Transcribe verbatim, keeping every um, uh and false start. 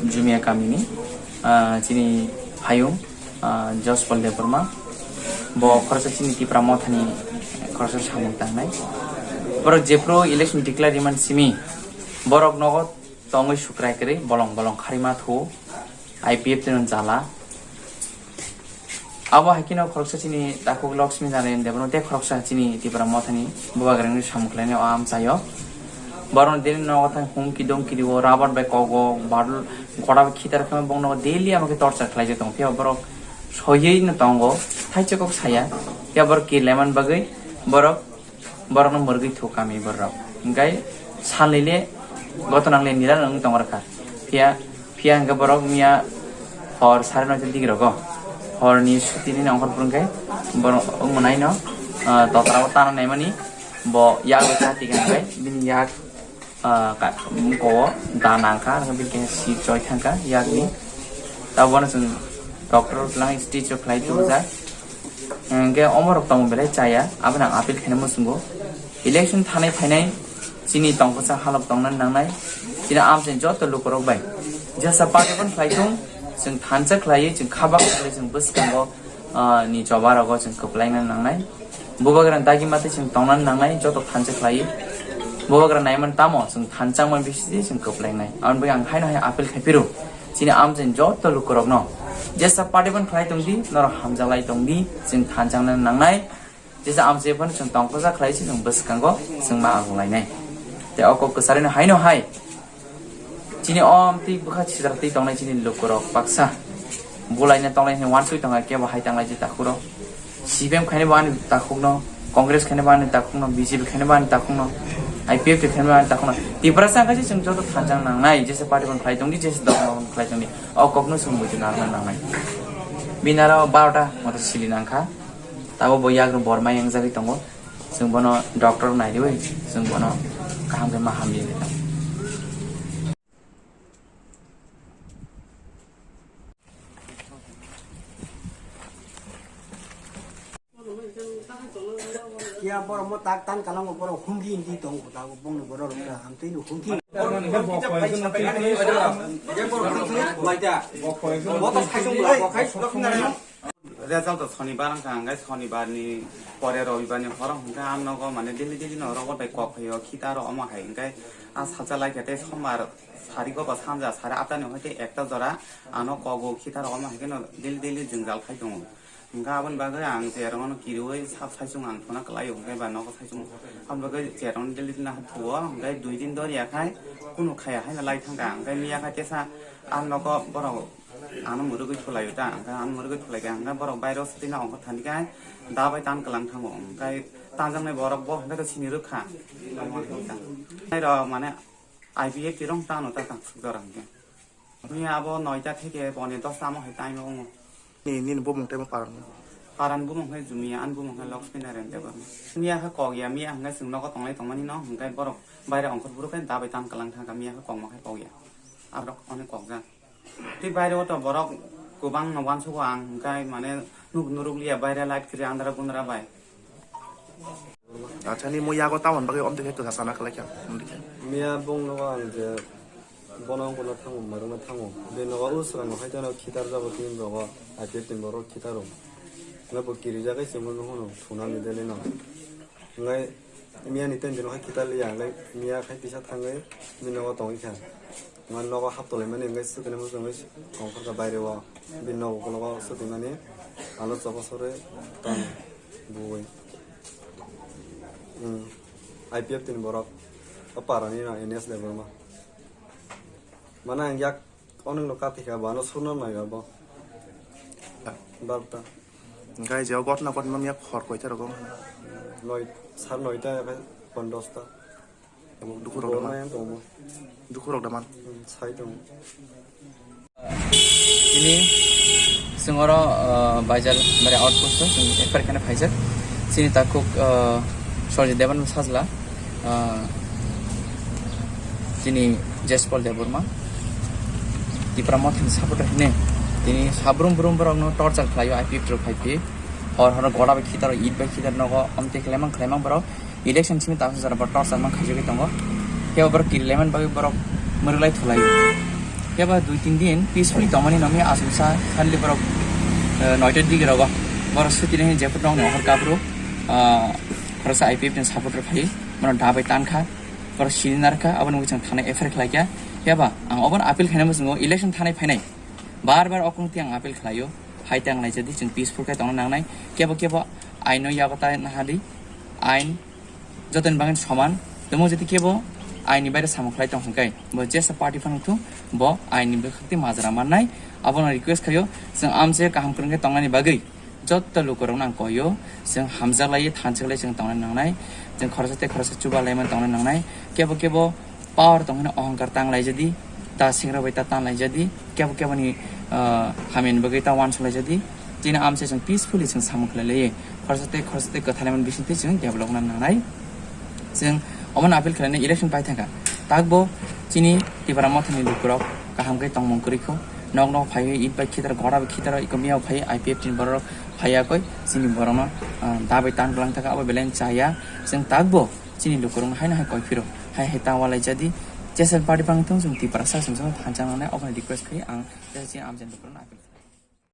Jumia kamini, ah, chini hayung, ah, Jospol Debbarma. Bo khoroksa chini Tipra Mothani khoroksa samung tangnai. Borok jephru election declare rimani simi borok nogo tongwi sukrai kwrwi bolong bolong kharima thu I P F T no jala. Abo hai kheno khoroksa chini takhuk Laxmi Narayan Debbarma tei khoroksa chini Tipra Mothani bubagrani samung khlainai o amchaio. Borokno daily nogo thang humki domki rio, rabar bai kogo, badul, gora bai khitar khe bongno daily amo khe torture khlaijak tongo. Phiya borok soywi no tongo, thaicha kok saya. Phiya borok kirlaiman bagwi borok borokno mwrwgwi thu kami borok. Hinkhe salnwi le goto nangle nila nang tong rwkha. Phiya, phiya hinkhe borok miya hor sare noita digirogo. Horni suti nini ongkhor phuru hinkhe borok wngmanaino, ah, totra o tana naimani bo yago cha tika hinkhe bini yak ah, ka-, mukho o da nangkha, ang bini khe si choi thangkha yakni. Tabukno chwng doctor lang stitch o khlai tubujak. Hwnkhe omorok tongma belai chaya, abono ang appeal khaina muchungo. Election thanai phainai chini tongkha sa halok tongna nangnai. Chini amchaini joto lukurok bai jesa party phano khlai thung, chwng thansa khlaiwi, chwng khabak khlaiwi, chwng bwskango ah, ni choba rogo chwng kwplaina nangnai. Bubagra dagi matwi chwng tongna nangnai, joto thansa khlaiwi. Bubagra naiman tamo chwng thansa wngmani bisingtwi chwng kwplainai. Aboni bagwi ang haino hai appeal khai phiro. Chini amchaini joto lukurokno jesa party phano khlai tongdi, norok hamjaklai tongdi, chwng thansa wngna nangnai. Jesa amchai phano chwng tongkha sa khlai se chwng bwskango chwng ma agung lainai. Tei o kok kwcharino haino hai. Chini o amtwi bwkha sitra twi tongnai chini lukurok baksa. Bulaina tongnai hwnwi uansuk tongkha kebo hai tanglai je takhukro. C P M khaina bo ani takhukno, Congress khaina bo ani takhukno, B J P khaina bo ani takhukno, I P F T khaina bo ani takhukno. Tiprasa wngkha se chwng joto thansa nangnai, jesa party phano khlai tongdi, jesa dol phano khlai tongdi. O kokno chwng buji narwkna nangnai. Bini aro barota moto sili nangkha. Tabuk bo yagrok borma yangjagwi tongo. Chwng bono doctor naiwi, chwng bono kaham khe ma hamya. Kiya borok mo tak tan kalango borok humgi indi tongo, tabuk bongni borok rok hamtwi no humgi. Result to sonibar wngkha, hwnkhe sonibar ni pore robibar ni horo hwnkhe ang nogo mane daily daily no rogo bai kok phaio, khita aro omo hai hwnkhe a sacha laikha tei sombar sari go ba sanja sari atta ni hwnkhe ekta jora ano kogo khita aro omo hai kheno daily daily jwngjal khai tongo. Hwnkhe aboni bagwi ang cherwng no kiriui sab saichung ang thuna kwlaio, hwnkhe ba nogo saichung aboni bagwi cherwng no daily daily no thuo, hwnkhe dui din doriya khai kunu khaya haino lai thangkha, hwnkhe miya khai tesa ang nogo borok Ano mwrwgwi thulaio ta, hwnkhe ano mwrwgwi thulaikha, hwnkhe borok bairo swtwino ongkhor thani khe da bai tan kwlang thango, hwnkhe tanjaknai borok bo hwnkhe to sini rwkha. Nairok mane I P F T rok tano ta tangsuk jora hwnkhe. Miya abo noita theke pone dosta amo hai time o wngo. Ni, nini bumung tei paran? Paran bumung hai Jumia, ani bumung hai Laxmi Narayan Debbarma. Miya khe kok ya, miya hwnkhe chwng nogo tonglai tongmani no, hwnkhe borok baire ongkhor phuru khe da bai tan kwlang thangkha, miya khe kokma khe kok ya. Aborok onek kokjak. Tei baire o to borok kwbang no uansugo ang, hwnkhe mane nuk-, nurukliya baire light kwrwi andra gundra bai. Acha, nini yago tamoni bagwi omtwi khe kwsa sana khlai kha, omtwi khe? Miya bung nogo ang je bono wngkha thango, marwkna thango. Bini nogo o swrang no hai teno khitar jabo tin rogo, I P F T ni borok khitaro. Hwnkhe bo kirijak khe chwngno hwnwi thunani delino. Hwnkhe miya ni ten dino hai khitar liya, hwnkhe miya khai tisa thangwi bini nogo tongwi kha. Hwnkhe nogo hap tolaimani hwnkhe swtwini muchungwi tongkha kha baire o. Bini nogo ukologo swtwimani ano choba sorwi tong buwi. Hmm. I P F T ni borok o parani no N S Debbarma. Mane ang yak onek no kathi kha, bo ano surna nai abo. Barta. Hwnkhe je o gotna gotma miya khor koita rogo? Noi, sar noita ya khe pon dosta. Tabuk duku rok. Dukhurok da man. Sai tongo. Tini singoro, uh, Baijal mere outpost o sing F I R khana phaijak. Sini takhuk, uh, Sorjit Deban sajla, uh, tini Jespal Debbarma Tipra Mothani supporter hine tini sabrum brum borokno torture khlaio, I P F rok phai phi. Hor hor goda bai khitar, it bai khitar nogo, amtwi khlaimang khlaimang borok. Election simi tangsa jora bo torchar man khaijagwi tongo. Kebo borok kiri lemon bagwi borok mwrwlai thulaio. Kebo dui tin din peacefully tongmani nomi asumsa suddenly borok, eh, noita digi rogo borok suti nai jephru nongni ohor kabru, ah, khoroksa I P F ni supporter phai bono dabai tankha, borok sini narkha, aboni mungwi chwng thana F I R khlaikha. Kebo ang obono appeal khaina muchungo election thanai phainai bar bar okong tiang appeal khlaio. Hai tang laijadi chwng peaceful khe tongna nangnai. Kebo kebo aino yago ta nahadi, ain jotoni bagwi soman. Temo jodi kebo aini baire samung khlai tong hwnkhe, bo jesa party phano thung, bo aini bwkhakti majra mannai. Abono request khaio, chwng amche kaham kwrwng khe tongnani bagwi jotto lukurokno ang koio, chwng hamjak lai, thanchak lai chwng tongna nangnai. Chwng khoroksa tei khoroksa chuba laimani tongna nangnai. Kebo kebo power tong hwnwi ohongkar tang laijadi, ta singra bai ta tan laijadi, kebo keboni, ah, hamyani bagwi ta uansuk laijadi. Chini amse chwng peacefully chwng samung khlai laiye. Khoroksa tei khoroksa tei kwthalaimani bisingtwi chwng develop wngna nangnai. Chwng omono appeal khlainai election pai thangkha. Takbo chini Tipra Mothani lukurok kaham khe tongmung kwrwi kho. Nok nok phaiwi it bai khitar, gora bai khitar, iko miyao phaiwi I P F ni borok phaiya koi chini borokno, ah, dabai tan bwlang thangkha, abo belai chaya. Chwng takbo chini lukurokno haino hai koi phiro, hai hai ta ualaijadi. Jesa party phano thung, chwng Tiprasa chwng thansa nangnai, obono request khai ang jesa chini amchaini lukurokno appeal.